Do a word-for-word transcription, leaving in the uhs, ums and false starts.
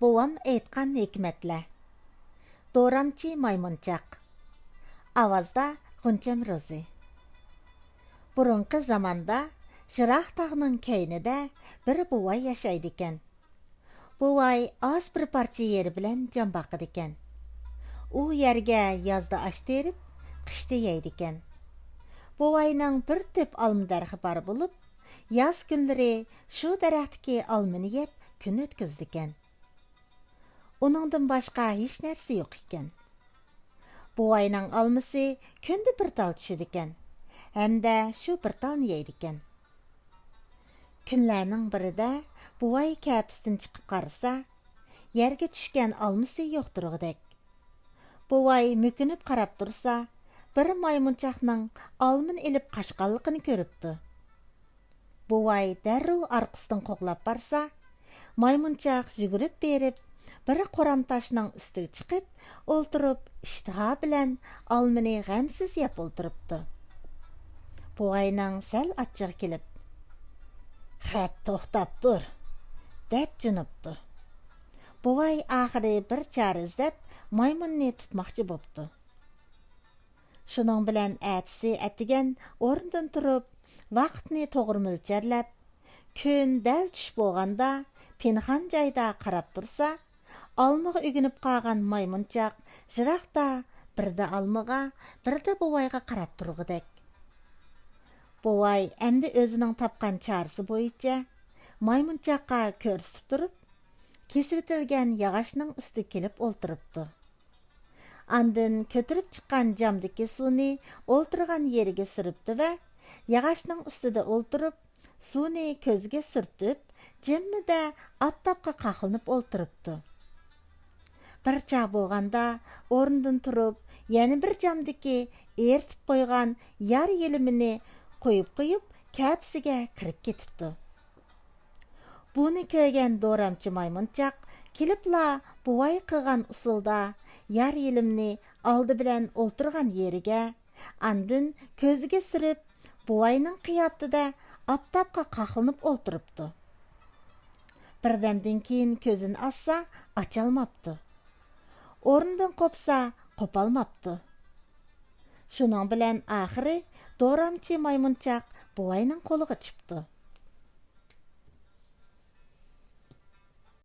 بوۋام ئېيتقان ھېكمەتلەر. دورامچى مايمۇنچاق. ئاۋازدا غۇنچەم روزى. بۇرۇنقى زاماندا يىراق تاغنىڭ كەينىدە بىر بوۋاي ياشايدىكەن. بوۋاي ئاز بىر پارچە يېرى بىلەن جان باقىدىكەن. ئۇ يەرگە يازدا ئاش تېرىپ، قىشتا يەيدىكەن. بوۋاينىڭ بىر تۈپ ئالما دەرىخى بار بولۇپ، ياز كۈنلىرى شۇ دەرەختىكى ئالمىنى يەپ كۈن ئۆتكۈزىدىكەن. ئۇنىڭدىن باشقا ھېچ نەرسە يوق ئىكەن. بوۋاينىڭ ئالمىسى كۈندە بىر تال چۈشىدىكەن ھەمدە شۇ بىر تالنى يەيدىكەن. كۈنلەرنىڭ بىرىدە بوۋاي كەپىسىدىن چىقىپ قارىسا، يەرگە چۈشكەن ئالمىسى يوق تۇرغۇدەك. بوۋاي مۆكۈنۈپ قاراپ تۇرسا، بىر مايمۇنچاقنىڭ ئالمىنى ئېلىپ قاچقانلىقىنى كۆرۈپتۇ. بوۋاي دەررۇ ئارقىسىدىن قوغلاپ بارسا، مايمۇنچاق يۈگۈرۈپ بېرىپ، بىر قورام تاشنىڭ ئۈستىگە چىقىپ ئولتۇرۇپ، ئىشتىها بىلەن ئالمىنى غەمسىز يەپ ئولتۇرۇپتۇ. بوۋاينىڭ سەل ئاچچىقى كېلىپ، «خەپ، توختاپ تۇر!» دەپ جۇنۇپتۇ. بوۋاي ئاخىرى بىر چارە ئىزدەپ، مايمۇننى تۇتماقچى بوپتۇ. شۇنىڭ بىلەن ئەتىسى ئەتىگەن ئورنىدىن تۇرۇپ، ۋاقىتنى توغرا مۆلچەرلەپ، كۈن دەل چۈش بولغاندا پىنھان جايدا قاراپ تۇرسا، ئالمىغا ئۆگىنىپ قالغان مايمۇنچاق يىراقتا بىردە ئالمىغا، بىردە بوۋايغا قاراپ تۇرغۇدەك. بوۋاي ئەمدى ئۆزىنىڭ تاپقان چارىسى بويىچە مايمۇنچاققا كۆرسىتىپ تۇرۇپ، كېسىۋېتىلگەن ياغاچنىڭ ئۈستىگە كېلىپ ئولتۇرۇپتۇ. ئاندىن كۆتۈرۈپ چىققان جامدىكى سۇنى ئولتۇرغان يېرىگە سۈرۈپتۇ ۋە ياغاچنىڭ ئۈستىدە ئولتۇرۇپ، سۇنى كۆزىگە سۈرتۈپ، جىممىدە ئاپتاپقا قاقلىنىپ ئولتۇرۇپتۇ. بىر چاغ بولغاندا ئورنىدىن تۇرۇپ، يەنە بىر جامدىكى ئېرىتىپ قويغان يار يېلىمىنى قويۇپ قويۇپ، كەپىسىگە كىرىپ كېتىپتۇ. بۇنى كۆرگەن دورامچى مايمۇنچاق كېلىپلا بوۋاي قىلغان ئۇسۇلدا يار يېلىمنى ئالدى بىلەن ئولتۇرغان يېرىگە، ئاندىن كۆزىگە سۈرۈپ، بوۋاينىڭ قىياپىتىدە ئاپتاپقا قاقلىنىپ ئولتۇرۇپتۇ. بىردەمدىن كېيىن كۆزىنى ئاچسا، ئاچالماپتۇ. ئورنىدىن قوپسا، قوپالماپتۇ. شۇنىڭ بىلەن ئاخىرى دورامچى مايمۇنچاق بوۋاينىڭ قولىغا چۈشۈپتۇ.